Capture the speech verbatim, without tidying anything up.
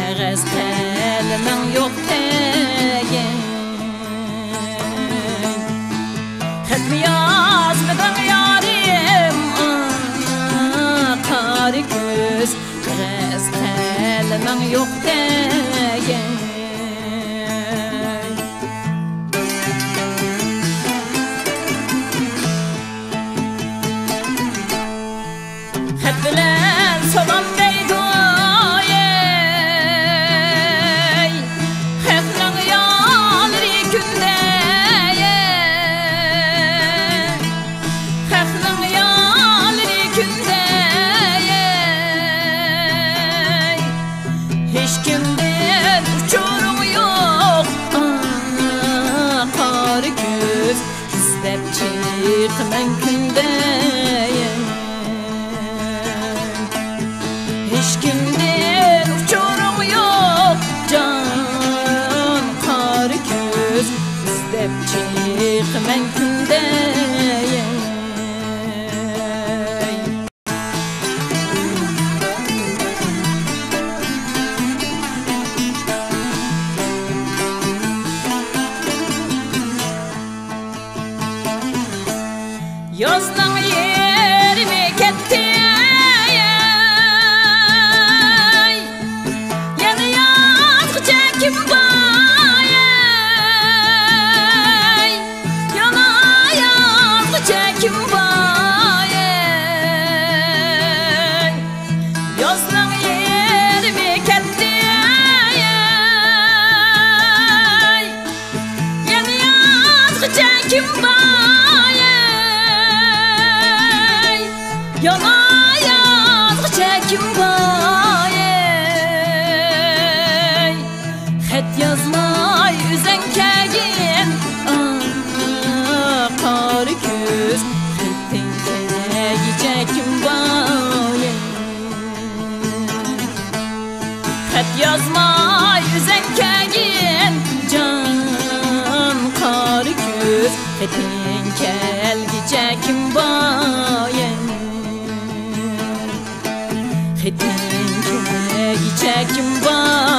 قەغەز قەلىمىڭ يوق دېگەن. خەتمۇ يازمىدىڭ يارىم، ئا، قارا كۆز. قەغەز قەلىمىڭ يوق دېگەن. خەت بىلەن سالام دەيدۇ، ئەي، خەقنىڭ يارلىرى كۈندە، ئەي، خەقنىڭ يارلىرى كۈندە، ئەي، ھېچكىمدىن ئۇچۇرۇڭ يوق، ئا، قارا كۆز. ئىزدەپ چىقىمەن كۈندە. ھېچكىمدىن ئۇچۇرۇڭ يوق، جان قارا كۆز. ئىزدەپ چىقىمەن كۈندە. يازنىڭ يېرىمى كەتتى، ئەي، يەنە يازغىچە كىم بار، ئەي؟ يەنە يازغىچە كىم بار، ئەي؟ يازنىڭ يېرىمى كەتتى، ئەي، يەنە يازغىچە كىم بار، ئەي؟ يەنە يازغىچە كىم بار، ئەي؟ خەت يازماي ئۆزۈڭ كەلگىن، ئا، قارا كۆز. خېتىڭ كەلگىچە كىم بار، ئەي؟ خەت يازماي ئۆزۈڭ كەلگىن، جان قارا كۆز. خېتىڭ كەلگىچە كىم بار، ئەي؟ خېتىڭ كەلگىچە كىم بار؟